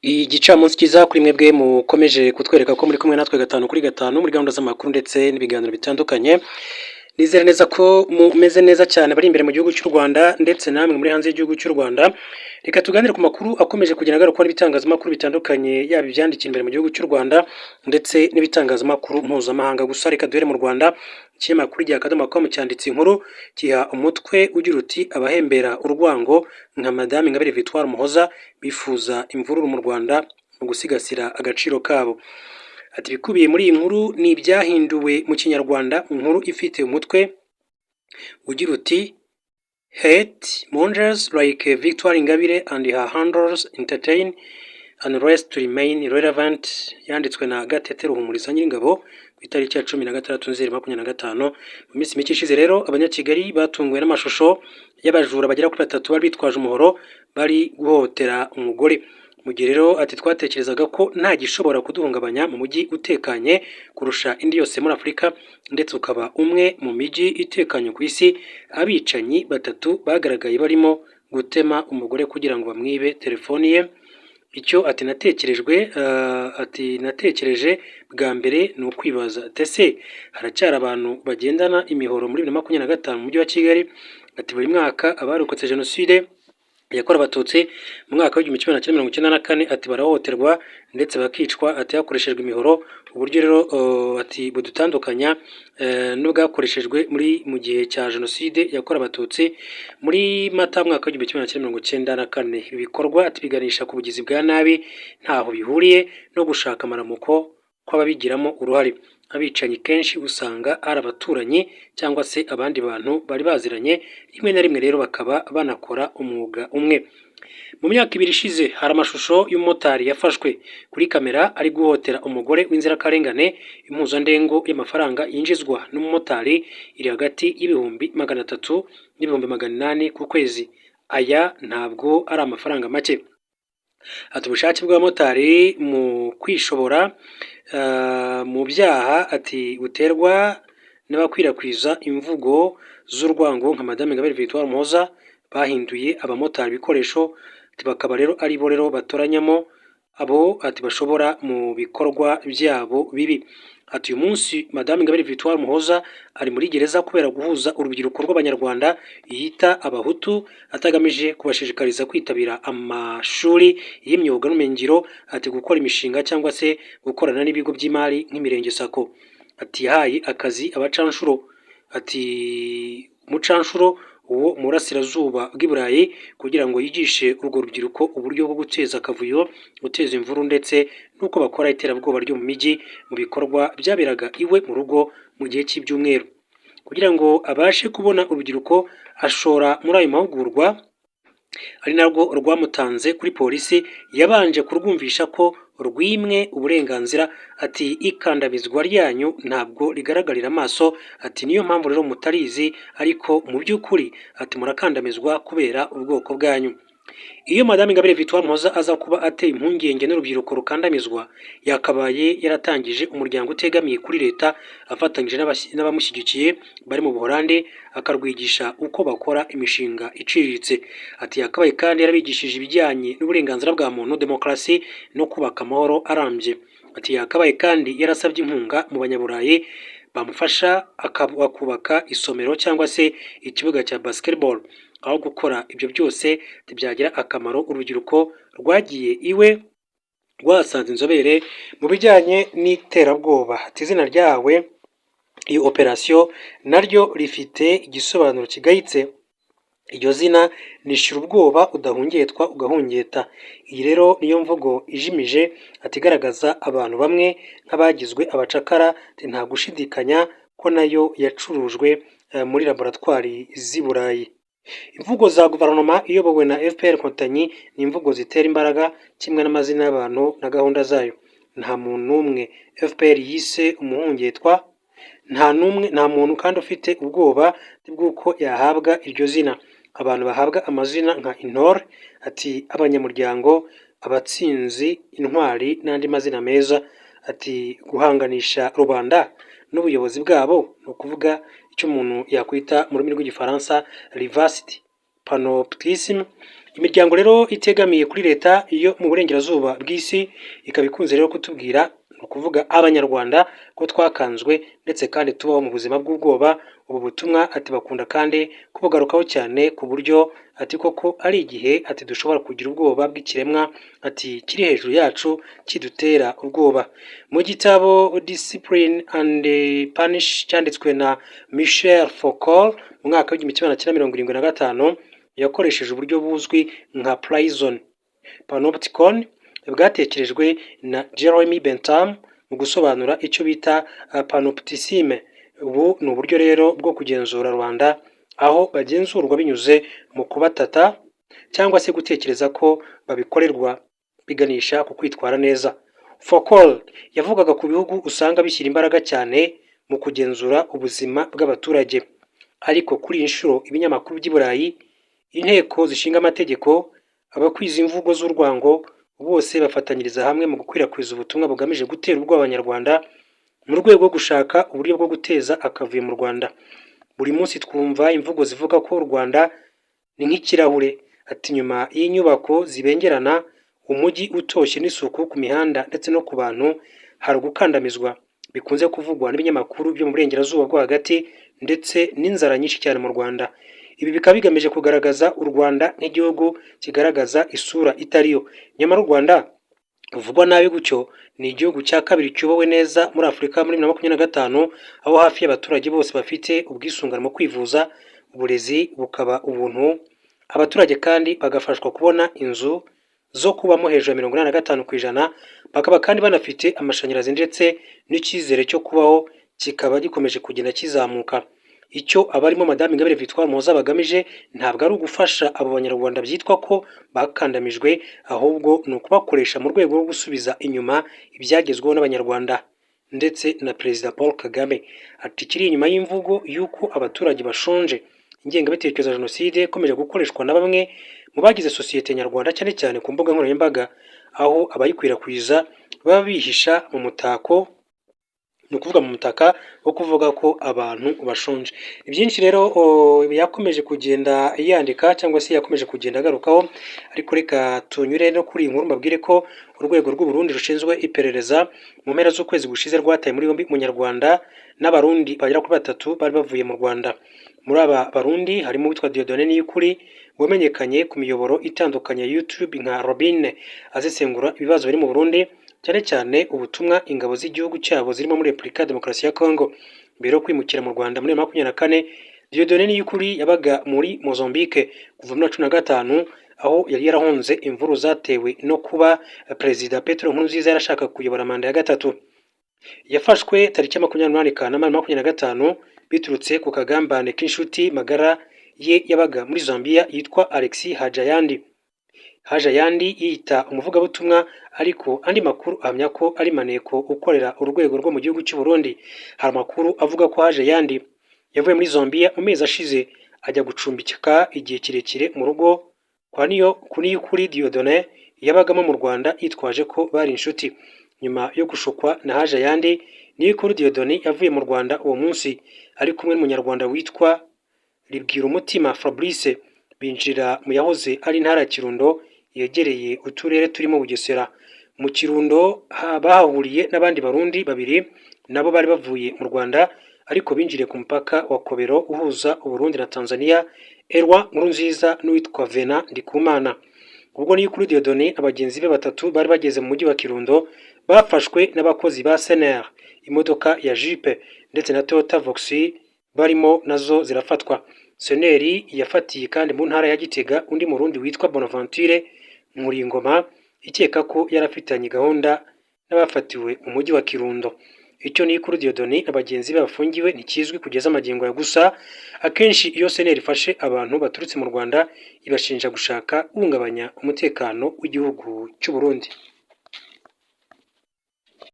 Igicamunsi cyiza kuri mwebwe mukomeje kutwereka ko muri kumwe natwe gatanu kuri gatanu muri gahunda z'amakuru ndetse n'ibiganiro bitandukanye. Nizere neza ko mumeze neza cyane bari imbere mu gihugu cy'u Rwanda ndetse namwe muri hanze y'igihugu cy'u Rwanda. Reka tuganire ku makuru akomeje kugenda agarukwaho n'ibitangazamakuru bitandukanye, yaba ibyandikiye imbere mu gihugu cy'u Rwanda ndetse n'ibitangazamakuru mpuzamahanga. Gusa reka duhere mu Rwanda. Ikinyamakuru rya Akadomo.com cyanditse inkuru kiha umutwe ugira uti: "Abahembera urwango nka Madame Ingabire Victoire Umuhoza bifuza imvururu mu Rwanda mu gusigasira agaciro kabo." Ati: "Ibikubiye muri iyi nkuru ni ibyahinduwe mu Kinyarwanda." Inkuru ifite umutwe ugira uti: "Hate mongers like Victoire Ingabire and her handlers entertain unrest to remain relevant", yanditswe na Gatete Ruhumuriza Nyiringabo ku itariki ya 16 Nzeri 25. Mu minsi mike ishize rero, Abanyakigali batunguwe n'amashusho y'abajura bagera kuri batatu bari bitwaje umuhoro bari guhohotera umugore. Mu gihe rero, ati, twatekerezaga ko nta gishobora kuduhungabanya mu mujyi utekanye kurusha indi yose muri Afurika, ndetse ukaba umwe mu mijyi itekanye ku isi, abicanyi batatu bagaragaye barimo gutema umugore kugira ngo bamwibe telefoni ye. Icyo, ati, natekerejwe, ati, natekereje bwa mbere ni ukwibaza ese haracyari abantu bagendana imihoro muri 2025 mu mujyi wa Kigali? Ati: "Buri mwaka abarokotse Jenoside yakorewe Abatutsi mu mwaka w'1994", ati, "barahohoterwa ndetse bakicwa", ati, "hakoreshejwe imihoro." Uburyo rero, ati, budutandukanya n'ubwakoreshejwe muri mu gihe cya Jenoside yakorewe Abatutsi muri Mata mwaka w'1994. Ibi bikorwa, ati, biganisha ku bugizi bwa nabi, ntaho bihuriye no gushaka amaramuko kw'ababigiramo uruhare. Abicanyi kenshi usanga ari abaturanyi cyangwa se abandi bantu bari baziranye, rimwe na rimwe rero bakaba banakora umwuga umwe. Mu myaka 2 ishize hari amashusho y'umumotari yafashwe kuri kamera ari guhohotera umugore w'inzirakarengane. Impuzandengo y'amafaranga yinjizwa n'umumotari iri hagati y'300 000 n'800 000 ku kwezi. Aya ntabwo ari amafaranga make. Ati: "Ubushake bw'abamotari mu kwishobora mu byaha", ati, "buterwa n'abakwirakwiza imvugo z'urwango nka Madame Ingabire Victoire Umuhoza bahinduye abamotari ibikoresho", bakaba rero ari bo rero batoranyamo abo, ati, bashobora mu bikorwa byabo bibi. Ati: "Uyu munsi Madame Ingabire Victoire Umuhoza ari muri gereza kubera guhuza urubyiruko rw'Abanyarwanda yita Abahutu atagamije kubashishikariza kwitabira amashuri y'imyuga n'ubumenyingiro", ati, "gukora imishinga cyangwa se gukorana n'ibigo by'imari nk'Imirenge SACCO". Ati: "Yahaye akazi abacanshuro", ati, umucanshuro wo mu burasirazuba bw'i Burayi kugira ngo yigishe urwo rubyiruko uburyo bwo guteza akavuyo, guteza imvururu ndetse n'uko bakora iterabwoba ryo mu mijyi mu bikorwa byaberaga iwe mu rugo mu gihe cy'ibyumweru. Kugira ngo abashe kubona urubyiruko ashora muri ayo mahugurwa, ari narwo rwamutanze kuri polisi, yabanje kurwumvisha ko rwimwe uburenganzira. Ati: "Ikandamizwa ryanyu ntabwo rigaragarira amaso", ati, "niyo mpamvu rero mutarizi, ariko mu by'ukuri", ati, "murakandamizwa kubera ubwoko bwanyu." Iyo Madame Ingabire Victoire Umuhoza aza kuba ateye impungenge n'urubyiruko rukandamizwa, yakabaye yaratangije umuryango utegamiye kuri leta afatanyije n'abamushyigikiye bari mu Buholandi, akarwigisha uko bakora imishinga iciriritse. Ati: "Yakabaye kandi yarabigishije ibijyanye n'uburenganzira bwa muntu, demokarasi no kubaka amahoro arambye." Ati: "Yakabaye kandi yarasabye inkunga mu Banyaburayi bamufasha akubaka isomero cyangwa se ikibuga cya basketball. Aho gukora ibyo byose ntibyagira akamaro urubyiruko rwagiye iwe rwahasanze inzobere mu bijyanye n'iterabwoba. Ati: "Izina ryawe iyo operasiyo naryo rifite igisobanuro kigayitse. Iryo zina ni shira ubwoba udahungetwa ugahungeta. Iyi rero niyo mvugo ijimije", ati, "igaragaza abantu bamwe nk'abagizwe abacakara. Nta gushidikanya ko nayo yacurujwe muri laboratwari z'i Burayi." Imvugo za guverinoma iyobowe na FPR Inkotanyi ni imvugo zitera imbaraga kimwe n'amazina y'abantu na gahunda zayo. Nta muntu n'umwe FPR yise umuhungetwa, nta n'umwe, nta muntu kandi ufite ubwoba bw'uko yahabwa iryo zina. Abantu bahabwa amazina nka intore, ati, abanyamuryango, abatsinzi, intwari n'andi mazina meza, ati, guhanganisha rubanda n'ubuyobozi bwabo, ni ukuvuga icyo umuntu yakwita mu rurimi rw'Igifaransa reversed panopticism. Imiryango rero itegamiye kuri leta yo mu burengerazuba bw'isi ikaba ikunze rero kutubwira, ni ukuvuga Abanyarwanda, ko twakanzwe ndetse kandi tubaho mu buzima bw'ubwoba. Ubu butumwa, ati, bakunda kandi kubugarukaho cyane, ku buryo, ati, koko ari igihe, ati, dushobora kugira ubwoba bw'ikiremwa, ati, kiri hejuru yacu kidutera ubwoba. Mu gitabo Discipline and Punish cyanditswe na Michel Foucault mu mwaka w'1975, yakoresheje uburyo buzwi nka prison panopticon bwatekerejwe na Jeremy Bentham mu gusobanura icyo bita panopticisme. Ubu ni uburyo rero bwo kugenzura rubanda, aho bagenzurwa binyuze mu kubatata cyangwa se gutekereza ko babikorerwa biganisha ku kwitwara neza. Foucault yavugaga ku bihugu usanga bishyira imbaraga cyane mu kugenzura ubuzima bw'abaturage. Ariko kuri iyi nshuro ibinyamakuru by'i Burayi, inteko zishinga amategeko, abakwiza imvugo z'urwango bose bafatanyiriza hamwe mu gukwirakwiza ubutumwa bugamije gutera ubwoba Abanyarwanda mu rwego rwo gushaka uburyo bwo guteza akavuyo mu Rwanda. Buri munsi twumva imvugo zivuga ko u Rwanda ni nk'ikirahure. Ati nyuma y'inyubako zibengerana, umujyi utoshye n'isuku ku mihanda ndetse no ku bantu, hari ugukandamizwa bikunze kuvugwa n'ibinyamakuru byo mu burengerazuba bwo hagati ndetse n'inzara nyinshi cyane mu Rwanda. Ibi bikaba bigamije kugaragaza u Rwanda nk'igihugu kigaragaza isura itari yo. Nyamara u Rwanda ruvugwa nabi gutyo ni igihugu cya kabiri cyubawe neza muri Afurika muri 2025, aho hafi y'abaturage bose bafite ubwisungane mu kwivuza, uburezi bukaba ubuntu, abaturage kandi bagafashwa kubona inzu zo kubamo hejuru ya 85%, bakaba kandi banafite amashanyarazi ndetse n'icyizere cyo kubaho kikaba gikomeje kugenda kizamuka. Icyo abarimo Madame Ingabire Victoire Umuhoza bagamije ntabwo ari ugufasha abo Banyarwanda byitwa ko bakandamijwe, ahubwo ni ukubakoresha mu rwego rwo gusubiza inyuma ibyagezweho n'Abanyarwanda ndetse na Perezida Paul Kagame. Ati ikiri inyuma y'imvugo y'uko abaturage bashonje, ingengabitekerezo ya Jenoside ikomeje gukoreshwa na bamwe mu bagize sosiyete nyarwanda, cyane cyane ku mbuga nkoranyambaga, aho abayikwirakwiza baba bihisha mu mutako, ni ukuvuga mu mutaka wo kuvuga ko abantu bashonje. Ni byinshi rero yakomeje kugenda yandika cyangwa se yakomeje kugenda agarukaho, ariko reka tunyure no kuri iyi nkuru mbabwire ko urwego rw'u Burundi rushinzwe iperereza mu mpera z'ukwezi gushize rwataye muri yombi Umunyarwanda n'Abarundi bagera kuri batatu bari bavuye mu Rwanda. Muri aba Barundi harimo uwitwa Dieudonné Niyukuri wamenyekanye ku miyoboro itandukanye ya YouTube nka Robine, asesengura ibibazo biri mu Burundi, cyane cyane ubutumwa ingabo z'igihugu cyabo zirimo muri Repubulika ya Demokarasi ya Congo. Mbere yo kwimukira mu Rwanda muri 2024, Dieudonné Niyukuri yabaga muri Mozambique kuva muri 2015, aho yari yarahunze imvururu zatewe no kuba Perezida Petero Nkurunziza yarashaka kuyobora manda ya gatatu. Yafashwe tariki ya 28 Kanama 2025 biturutse ku kagambane k'inshuti magara ye yabaga muri Zambia yitwa Alexis Hajayandi. Hajayandi yiyita umuvugabutumwa, ariko andi makuru ahamya ko ari maneko ukorera urwego rwo mu gihugu cy'u Burundi. Hari amakuru avuga ko Hajayandi yavuye muri Zambia mu mezi ashize ajya gucumbika igihe kirekire mu rugo kwa Niyukuri Dieudonné yabagamo mu Rwanda, yitwaje ko bari inshuti. Nyuma yo gushukwa na Hajayandi, Niyukuri Dieudonné yavuye mu Rwanda uwo munsi ari kumwe n'Umunyarwanda witwa Ribwirumutima Fabrice, binjira mu yahoze ari intara ya Kirundo yegereye uturere turimo Bugesera. Mu Kirundo bahahuriye n'abandi Barundi babiri nabo bari bavuye mu Rwanda, ariko binjiriye ku mupaka wa Kobero uhuza Uburundi na Tanzania, Eloi Nkurunziza n'uwitwa Venant Ndikumana. Ubwo Niyukuri Dieudonné na bagenzi be batatu bari bageze mu mujyi wa Kirundo, bafashwe n'abakozi ba SNR, imodoka ya Jeep ndetse na Toyota Voxy barimo nazo zirafatwa. SNR yafatiye kandi mu ntara ya Gitega undi Murundi witwa Bonaventure Nkuringoma, ikeka ko yari afitanye gahunda n'abafatiwe mu mujyi wa Kirundo. Icyo Niyukuri Dieudonné na bagenzi be bafungiwe ntikizwi kugeza magingo aya, gusa akenshi iyo SNR ifashe abantu baturutse mu Rwanda ibashinja gushaka guhungabanya umutekano w'igihugu cy'u Burundi.